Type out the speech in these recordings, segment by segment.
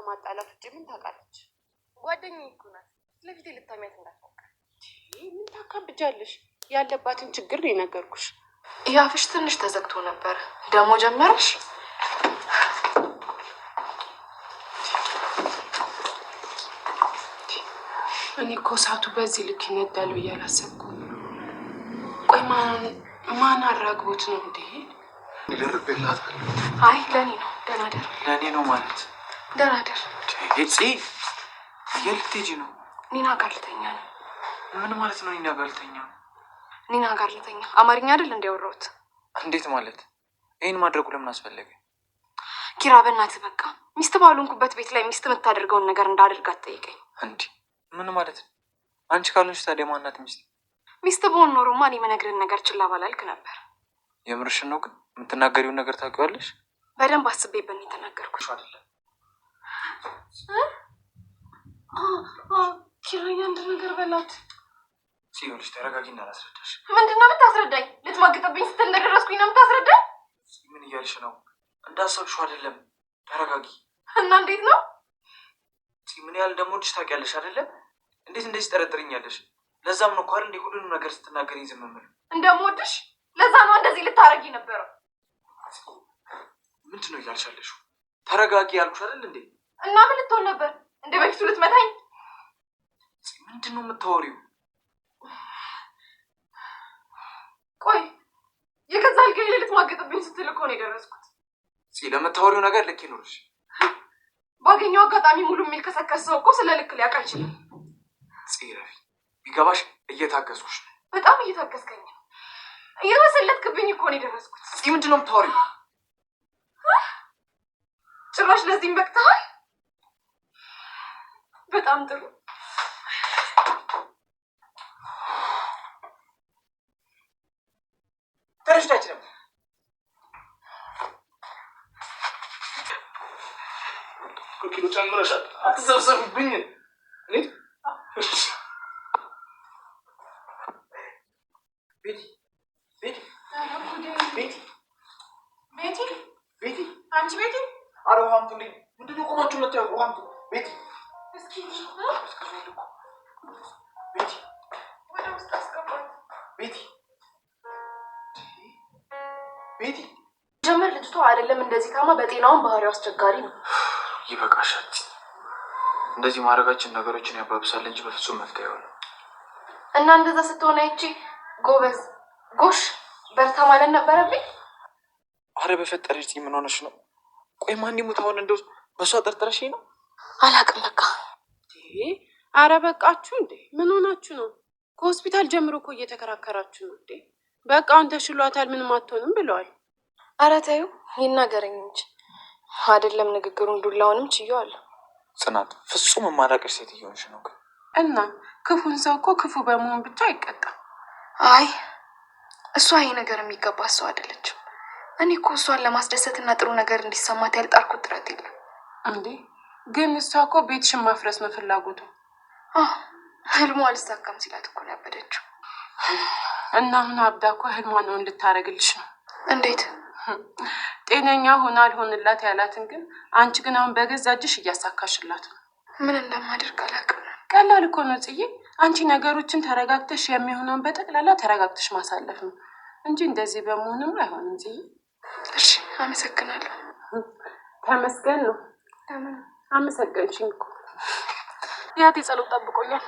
ከማጣላት ውጭ ምን ታውቃለች? ጓደኛዬ እኮ ናት። ለፊቴ ልታሚያት እንዳትሞክር። ምን ታካብጃለሽ? ያለባትን ችግር ነው የነገርኩሽ። ያፍሽ ትንሽ ተዘግቶ ነበር። ደግሞ ጀመረሽ? እኔ እኮ እሳቱ በዚህ ልክ ይነዳል ብዬ አላሰብኩም። ቆይ ማን አራግቦት ነው እንዴ? ደርቤላት። አይ ለእኔ ነው። ደህና ደር። ለእኔ ነው ማለት? ደህና ደር። ፂ የት ልትሄጂ ነው? ኒና ጋር ልተኛ ነው። ምን ማለት ነው? ኒና ጋር ልተኛ? ኒና ጋር ልተኛ። አማርኛ አይደል እንዲያወራሁት? እንዴት ማለት? ይህን ማድረጉ ለምን አስፈለገ? ኪራ በእናትህ በቃ ሚስት ባልሆንኩበት ቤት ላይ ሚስት የምታደርገውን ነገር እንዳደርግ አትጠይቀኝ። እንዲህ ምን ማለት ነው? አንቺ ካልሆንሽ ታዲያ ማናት ሚስት? ሚስት በሆን ኖሮማ እኔ የምነግርህን ነገር ችላ ባላልክ ነበር። የምርሽን ነው? ግን የምትናገሪውን ነገር ታውቂዋለሽ? በደንብ አስቤበት ነው የተናገርኩት። አይደለም ኪራዬ፣ አንድ ነገር በላት። ይኸውልሽ፣ ተረጋጊና ላስረዳሽ። ምንድን ነው የምታስረዳኝ? ልትማግጥብኝ ስትል እንደደረስኩኝ ነው የምታስረዳኝ? ምን እያልሽ ነው? እንዳሰብሽው አይደለም። ተረጋጊ። እና እንዴት ነው? ምን ያህል እንደምወድሽ ታውቂያለሽ አይደለ? እንዴት እንደዚህ ጠረጥርኛለሽ? ለዛም ነው እኮ አይደል እንዴ ሁሉንም ነገር ስትናገሪኝ ዝም የምለው። እንደምወድሽ ለዛ ነው እንደዚህ ልታረጊ ነበረው። ምንድን ነው እያልሽ ያለሽው? ተረጋጊ ያልኩሽ አይደል እንዴ? እና ምን ልትሆን ነበር? እንደ በፊቱ ልትመታኝ? ምንድን ነው የምታወሪው? ቆይ የገዛ አልጋዬ ላይ ልትማግጥብኝ ስትል እኮ ነው የደረስኩት። ለምታወሪው ነገር ልክ ይኖርሽ። ባገኘው አጋጣሚ ሙሉ የሚልከሰከስ ሰው እኮ ስለ ልክ ሊያውቅ አይችልም። ረፊ፣ ቢገባሽ እየታገዝኩሽ ነው። በጣም እየታገዝከኝ ነው። እየመሰለትክብኝ እኮ ነው የደረስኩት። ምንድን ነው የምታወሪው? ጭራሽ ለዚህም በቅተሃል። በጣም ጥሩ። ተረሽታችንም ኪሎ ጨምረሻል። አትዘብዘብብኝ። ቤቲ ቤቲ ቤቲ ቤቲ ቤቲ፣ አንቺ ቤቲ፣ አረ ውሃ አምጡልኝ። ምንድን ነው ቆማችሁ መታየው? ውሃ አምጡ። ቤቲ እስኪ ቤቲ ወደ ውስጥ አስገባት። ቤቲ ቤቲ ጀመር ልጅቷ አይደለም እንደዚህ ታማ በጤናውን ባህሪው አስቸጋሪ ነው። ይበቃሻል። እንደዚህ ማድረጋችን ነገሮችን ያባብሳል እንጂ በፍጹም መፍትሄ አይሆንም። እና እንደዛ ስትሆን አይቼ ጎበዝ ጎሽ በርታ ማለት ነበረብኝ። አረ በፈጠረሽ ምን ሆነሽ ነው? ቆይ ማን ይሙት አሁን እንደው በእሷ ጠርጥረሽ ነው? አላቅም በቃ። አረ በቃችሁ እንዴ! ምን ሆናችሁ ነው? ከሆስፒታል ጀምሮ እኮ እየተከራከራችሁ ነው እንዴ? በቃ አሁን ተሽሏታል፣ ምንም አትሆንም ብለዋል። አረ ተይው ይናገረኝ እንጂ አይደለም ንግግሩን ዱላውንም ችዬዋለሁ። ጽናት፣ ፍጹም የማላውቅሽ ሴት እየሆንሽ ነው። ግን እና ክፉን ሰው እኮ ክፉ በመሆን ብቻ አይቀጣም። አይ እሷ ይሄ ነገር የሚገባ ሰው አይደለችም። እኔ እኮ እሷን ለማስደሰት እና ጥሩ ነገር እንዲሰማት ያልጣርኩት ጥረት የለም። እንዴ ግን እሷ እኮ ቤትሽን ማፍረስ ነው ፍላጎቱ። ህልሟ አልሳካም ሲላት እኮ ነው ያበደችው። እና አሁን አብዳ እኮ ህልሟን እውን ልታደርግልሽ ነው። እንዴት? ጤነኛ ሆና አልሆንላት ያላትን ግን አንቺ ግን አሁን በገዛ እጅሽ እያሳካሽላት ነው። ምን እንደማደርግ አላውቅም። ቀላል እኮ ነው ጽዬ። አንቺ ነገሮችን ተረጋግተሽ የሚሆነውን በጠቅላላ ተረጋግተሽ ማሳለፍ ነው እንጂ እንደዚህ በመሆንም አይሆንም ጽዬ። እሺ አመሰግናለሁ። ተመስገን ነው። ለምን አመሰገንሽኝ እኮ። ያቴ ጸሎት ጠብቆኛል።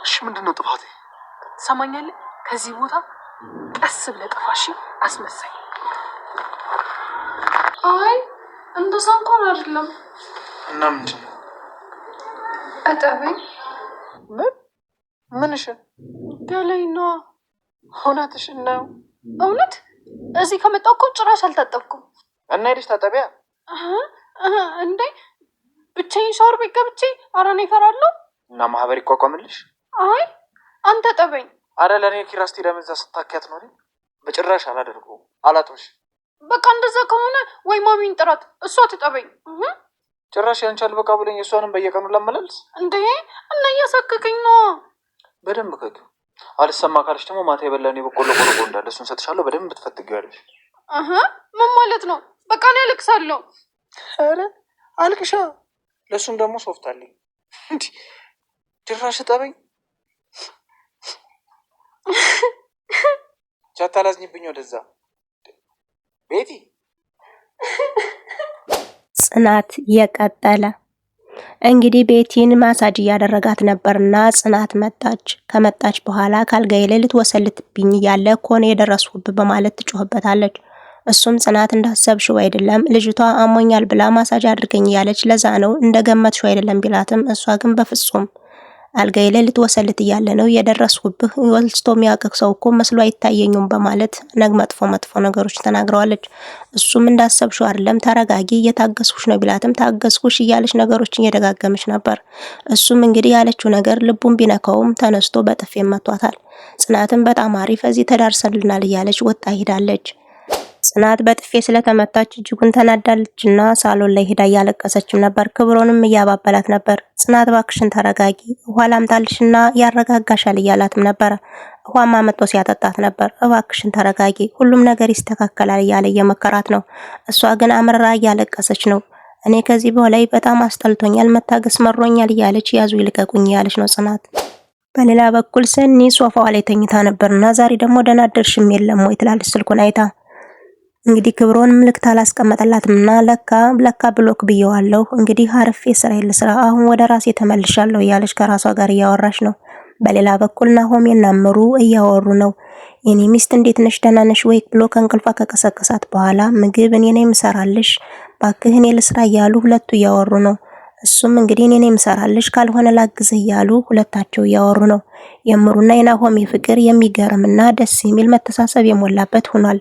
እሺ ምንድን ነው ጥፋቴ? ትሰማኛለህ? ከዚህ ቦታ ቀስ ብለህ ጥፋ። እሺ አስመሳይ። አይ እንደዛ እንኳን አይደለም። እና ምንድን ነው እጠበኝ። ምን ምንሽን? ገላይ ነዋ። እውነትሽን ነው? እውነት እዚህ ከመጣሁ እኮ ጭራሽ አልታጠብኩም። እና ሄደሽ ታጠቢያ። እንዴ ብቻዬን ሻወር ቤት ገብቼ? ኧረ እኔ እፈራለሁ። እና ማህበር ይቋቋምልሽ? አይ አንተ ጠበኝ። አረ ለእኔ ኪራስቲ ለምን እዛ ስታኪያት ነው? በጭራሽ አላደርገውም። አላጥብሽ። በቃ እንደዛ ከሆነ ወይ ማሚን ጥራት፣ እሷ ትጠበኝ። ጭራሽ ያንቺ አልበቃ ብለኝ እሷንም በየቀኑ ላመላልስ እንዴ እና እያሳከከኝ ነው። በደንብ ከኪው አልሰማ ካልሽ ደግሞ ማታ የበላን የበቆሎ ቆርቆ እንዳለ እሱን ሰጥሻለሁ። በደንብ ትፈትጊዋለሽ። ምን ማለት ነው? በቃ እኔ አለቅሳለሁ። ኧረ አልቅሻ። ለእሱም ደግሞ ሶፍት አለኝ። እንዲህ ድራሽ እጠበኝ። አታላዝኝብኝ ወደዛ ቤቲ። ጽናት የቀጠለ እንግዲህ ቤቲን ማሳጅ እያደረጋት ነበርና ጽናት መጣች። ከመጣች በኋላ ካልጋዬ ላይ ልትወሰልትብኝ እያለ እኮ ነው የደረስኩብህ በማለት ትጮህበታለች። እሱም ጽናት እንዳሰብሽው አይደለም ልጅቷ አሞኛል ብላ ማሳጅ አድርገኝ እያለች ለዛ ነው እንደገመትሽው አይደለም ቢላትም እሷ ግን በፍጹም አልጋዬ ላይ ልትወሰልት እያለ ነው የደረስኩብህ፣ ወልስቶ የሚያውቅ ሰው እኮ መስሎ አይታየኝም በማለት ነግ መጥፎ መጥፎ ነገሮች ተናግረዋለች። እሱም እንዳሰብሽው አይደለም ተረጋጊ፣ እየታገስኩሽ ነው ቢላትም ታገስኩሽ እያለች ነገሮችን እየደጋገመች ነበር። እሱም እንግዲህ ያለችው ነገር ልቡን ቢነካውም ተነስቶ በጥፊ መቷታል። ጽናትም በጣም አሪፍ እዚህ ተዳርሰልናል እያለች ወጣ ሂዳለች። ጽናት በጥፌ ስለተመታች እጅጉን ተናዳለችና ሳሎን ላይ ሄዳ እያለቀሰችም ነበር። ክብሮንም እያባበላት ነበር። ጽናት ባክሽን ተረጋጊ፣ ውሃ ላምጣልሽና ያረጋጋሻል እያላትም ነበረ። ውሃም አመጥቶ ሲያጠጣት ነበር። እባክሽን ተረጋጊ፣ ሁሉም ነገር ይስተካከላል እያለ እየመከራት ነው። እሷ ግን አምርራ እያለቀሰች ነው። እኔ ከዚህ በላይ በጣም አስጠልቶኛል፣ መታገስ መሮኛል እያለች ያዙ ይልቀቁኝ እያለች ነው ጽናት። በሌላ በኩል ሰኒ ሶፋዋ ላይ ተኝታ ነበርና ዛሬ ደግሞ ደህና አደርሽም የለም ወይ ትላለች ስልኩን አይታ እንግዲህ ክብሮን ምልክት አላስቀመጠላትም እና ለካ ለካ block ብየዋለሁ። እንግዲህ አርፌ ስራዬን ልስራ፣ አሁን ወደ ራሴ ተመልሻለሁ እያለች ከራሷ ጋር እያወራች ነው። በሌላ በኩል ናሆሜና ምሩ እያወሩ ነው። የኔ ሚስት እንዴት ነሽ? ደህና ነሽ ወይ ብሎ ከእንቅልፏ ከቀሰቀሳት በኋላ ምግብ እኔ ነኝ የምሰራልሽ፣ ባክህ እኔ ልስራ እያሉ ሁለቱ እያወሩ ነው። እሱም እንግዲህ እኔ ነኝ የምሰራልሽ ካልሆነ ላግዝህ እያሉ ሁለታቸው እያወሩ ነው። የምሩና የናሆሜ ፍቅር የሚገርምና ደስ የሚል መተሳሰብ የሞላበት ሆኗል።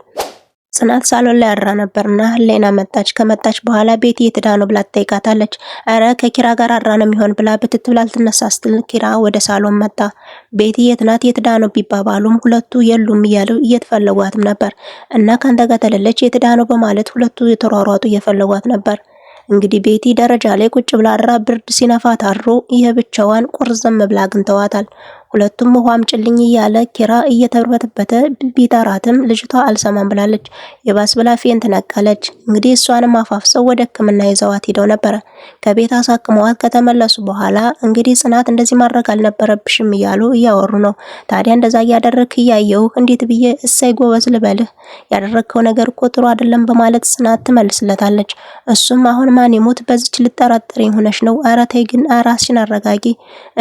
ጽናት ሳሎን ላይ አድራ ነበርና ህሌና መጣች። ከመጣች በኋላ ቤቲ የት ሄዳ ነው ብላ ትጠይቃታለች። ኧረ ከኪራ ጋር አድራ ነው የሚሆን ብላ ብትት ብላ ልትነሳ ስትል ኪራ ወደ ሳሎን መጣ። ቤቲ የት ናት የት ሄዳ ነው ቢባባሉም ሁለቱ የሉም እያሉ እየተፈለጓትም ነበር እና ካንተ ጋር ተለለች የት ሄዳ ነው በማለት ሁለቱ የተሯሯጡ እየፈለጓት ነበር። እንግዲህ ቤቲ ደረጃ ላይ ቁጭ ብላ አድራ ብርድ ሲነፋት አድሮ የብቻዋን ቁርዝም ብላ አግኝተዋታል። ሁለቱም ውሃ አምጪልኝ እያለ ኪራ እየተርበተበተ ቢጠራትም ልጅቷ አልሰማም ብላለች። የባስ ብላ faint ነቀለች። እንግዲህ እሷንም አፋፍሰው ወደ ሕክምና ይዘዋት ሄደው ነበረ። ከቤት አሳክመዋት ከተመለሱ በኋላ እንግዲህ ጽናት እንደዚህ ማድረግ አልነበረብሽም እያሉ እያወሩ ነው። ታዲያ እንደዛ እያደረግክ እያየው እንዴት ብዬ እሰይ ጎበዝ ልበልህ? ያደረግከው ነገር እኮ ጥሩ አይደለም በማለት ጽናት ትመልስለታለች። እሱም አሁን ማን ይሙት በዚች ልጠራጠሪኝ ሆነሽ ነው? ኧረ ተይ ግን ራስሽን አረጋጊ።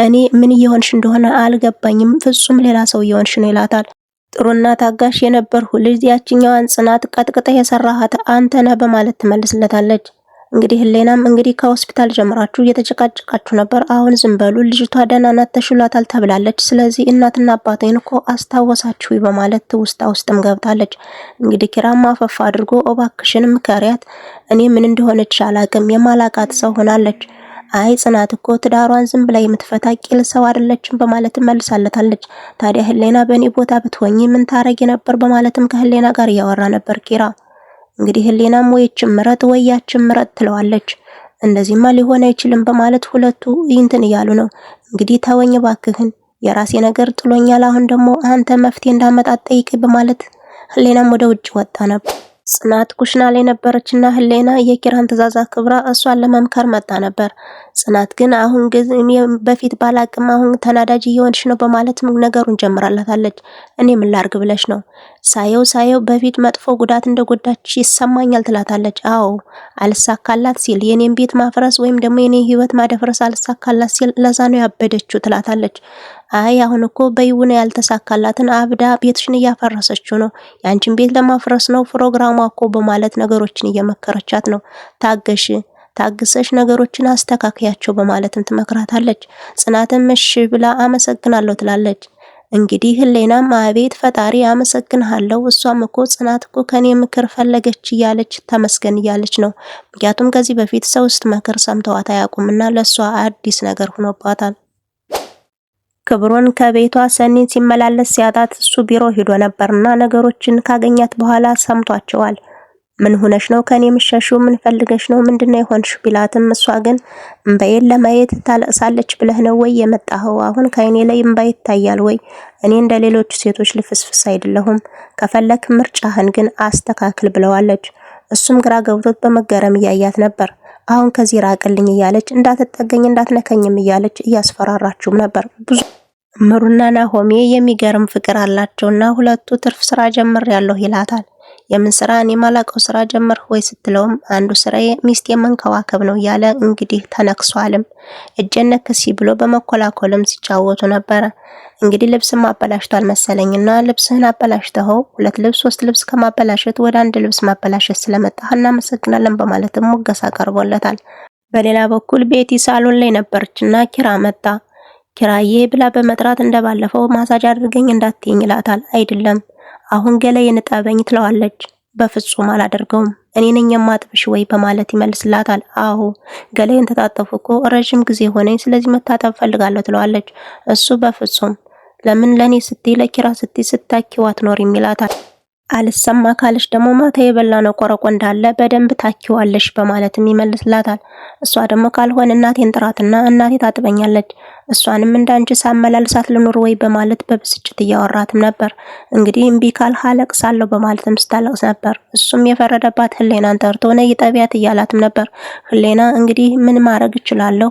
እኔ ምን እየሆንሽ እንደሆነ አልገባኝም። ፍጹም ሌላ ሰው እየሆንሽ ነው ይላታል። ጥሩና ታጋሽ የነበርሁ ልጅ ያችኛዋን ጽናት ቀጥቅጠህ የሰራሃት አንተ ነህ በማለት ትመልስለታለች። እንግዲህ ህሌናም እንግዲህ ከሆስፒታል ጀምራችሁ እየተጨቃጨቃችሁ ነበር። አሁን ዝም በሉ፣ ልጅቷ ደህና ናት፣ ተሽሏታል ተብላለች። ስለዚህ እናትና አባቴን እኮ አስታወሳችሁ በማለት ትውስታ ውስጥም ገብታለች። እንግዲህ ኪራም አፈፍ አድርጎ እባክሽን ምከሪያት፣ እኔ ምን እንደሆነች አላቅም፣ የማላቃት ሰው ሆናለች። አይ ጽናት እኮ ትዳሯን ዝም ብላ የምትፈታ ቂል ሰው አይደለችም በማለትም መልሳለታለች። ታዲያ ህሌና በእኔ ቦታ ብትሆኚ ምን ታረጊ ነበር በማለትም ከህሌና ጋር እያወራ ነበር ኪራ። እንግዲህ ህሌናም ወይ ይህችን ምረጥ ወይ ያችን ምረጥ ትለዋለች። እንደዚህማ ሊሆን አይችልም በማለት ሁለቱ እንትን እያሉ ነው። እንግዲህ ተወኝ ባክህን፣ የራሴ ነገር ጥሎኛል። አሁን ደግሞ አንተ መፍትሄ እንዳመጣ ጠይቅ በማለት ህሌናም ወደ ውጭ ወጣ ነበር። ጽናት ኩሽና ላይ ነበረችና ህሌና የኪራን ትዕዛዝ አክብራ እሷን ለመምከር መጣ ነበር። ጽናት ግን አሁን በፊት ባላቅም አሁን ተናዳጅ እየሆንሽ ነው በማለት ነገሩን ጀምራላታለች። እኔ ምን ላርግ ብለሽ ነው? ሳየው ሳየው በፊት መጥፎ ጉዳት እንደጎዳች ይሰማኛል ትላታለች። አዎ አልሳካላት ሲል የኔን ቤት ማፍረስ ወይም ደግሞ የኔ ህይወት ማደፍረስ አልሳካላት ሲል ለዛ ነው ያበደችው ትላታለች። አይ አሁን እኮ በይውነ ያልተሳካላትን አብዳ ቤትሽን እያፈረሰችው ነው፣ ያንቺን ቤት ለማፍረስ ነው ፕሮግራሟ እኮ በማለት ነገሮችን እየመከረቻት ነው። ታገሽ ታግሰሽ ነገሮችን አስተካክያቸው በማለትም ትመክራታለች። ጽናትም እሺ ብላ አመሰግናለሁ ትላለች። እንግዲህ ህሌናም አቤት ፈጣሪ አመሰግንሃለሁ፣ እሷም እኮ ጽናት እኮ ከኔ ምክር ፈለገች እያለች ተመስገን እያለች ነው። ምክንያቱም ከዚህ በፊት ሰው ስትመክር ሰምተዋት አያውቁምና ለእሷ አዲስ ነገር ሆኖባታል። ክብሮን ከቤቷ ሰኒን ሲመላለስ ሲያጣት እሱ ቢሮ ሂዶ ነበርና ነገሮችን ካገኛት በኋላ ሰምቷቸዋል። ምን ሆነሽ ነው ከኔ የምትሸሺው? ምን ፈልገሽ ነው? ምንድነው የሆንሽ? ቢላትም እሷ ግን እምባዬን ለማየት ታለቅሳለች ብለህ ነው ወይ የመጣኸው? አሁን ከአይኔ ላይ እምባ ይታያል ወይ? እኔ እንደ ሌሎች ሴቶች ልፍስፍስ አይደለሁም። ከፈለክ ምርጫህን ግን አስተካክል ብለዋለች። እሱም ግራ ገብቶት በመገረም እያያት ነበር። አሁን ከዚህ ራቅልኝ እያለች እንዳትጠገኝ እንዳትነከኝም እያለች እያስፈራራችሁም ነበር። ብዙ ምሩና ናሆሜ የሚገርም ፍቅር አላቸውና ሁለቱ ትርፍ ስራ ጀምሬያለሁ ይላታል። የምን ስራ? እኔ ማላውቀው ስራ ጀመርህ ወይ ስትለውም አንዱ ስራዬ ሚስት የመንከባከብ ነው እያለ እንግዲህ ተነክሷልም። እጄን ነክሲ ብሎ በመኮላኮልም ሲጫወቱ ነበረ። እንግዲህ ልብስም አበላሽቷል መሰለኝና ልብስህን አበላሽተኸው ሁለት ልብስ ሶስት ልብስ ከማበላሸት ወደ አንድ ልብስ ማበላሸት ስለመጣህ እናመሰግናለን በማለትም ሙገሳ ቀርቦለታል። በሌላ በኩል ቤቲ ሳሎን ላይ ነበረችና ኪራ መጣ። ኪራዬ ብላ በመጥራት እንደባለፈው ማሳጅ አድርገኝ እንዳትይኝ ይላታል። አይደለም አሁን ገላዬን እጠበኝ ትለዋለች። በፍጹም አላደርገውም እኔ ነኝ የማጥብሽ ወይ በማለት ይመልስላታል። አዎ ገላዬን ተታጠብኩ እኮ ረዥም ጊዜ ሆነኝ፣ ስለዚህ መታጠብ ፈልጋለሁ ትለዋለች። እሱ በፍጹም ለምን ለኔ ስትይ ለኪራ ስትይ ስታኪው አትኖሪም ይላታል። አልሰማ ካለሽ ደግሞ ማታ የበላነው ቆረቆ እንዳለ በደንብ ታኪዋለሽ በማለትም ይመልስላታል። እሷ ደግሞ ካልሆነ እናቴን ጥራትና እናቴ ታጥበኛለች፣ እሷንም እንዳንቺ ሳመላልሳት ልኑር ወይ በማለት በብስጭት እያወራትም ነበር። እንግዲህ እምቢ ካልህ አለቅሳለሁ በማለትም ስታለቅስ ነበር። እሱም የፈረደባት ህሌናን ጠርቶ ነይ ጠቢያት እያላትም ነበር። ህሌና እንግዲህ ምን ማድረግ እችላለሁ፣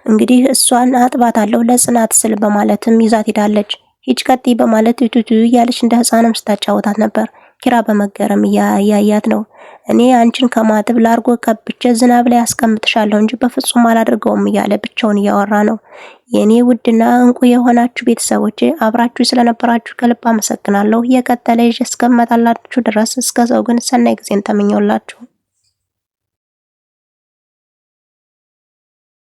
እንግዲህ እሷን አጥባታለሁ ለጽናት ስል በማለትም ይዛት ሄዳለች። ሂጅ ቀጥይ በማለት ቱቱ እያለች እንደ ህፃንም ስታጫወታት ነበር። ኪራ በመገረም እያያት ነው። እኔ አንቺን ከማጥብ ላርጎ ቀብቼ ዝናብ ላይ አስቀምጥሻለሁ እንጂ በፍጹም አላደርገውም እያለ ብቻውን እያወራ ነው። የኔ ውድና እንቁ የሆናችሁ ቤተሰቦቼ አብራችሁ ስለነበራችሁ ከልብ አመሰግናለሁ። የቀጠለ ይዤ እስከመጣላችሁ ድረስ እስከዛው ግን ሰናይ ጊዜን ተመኘሁላችሁ።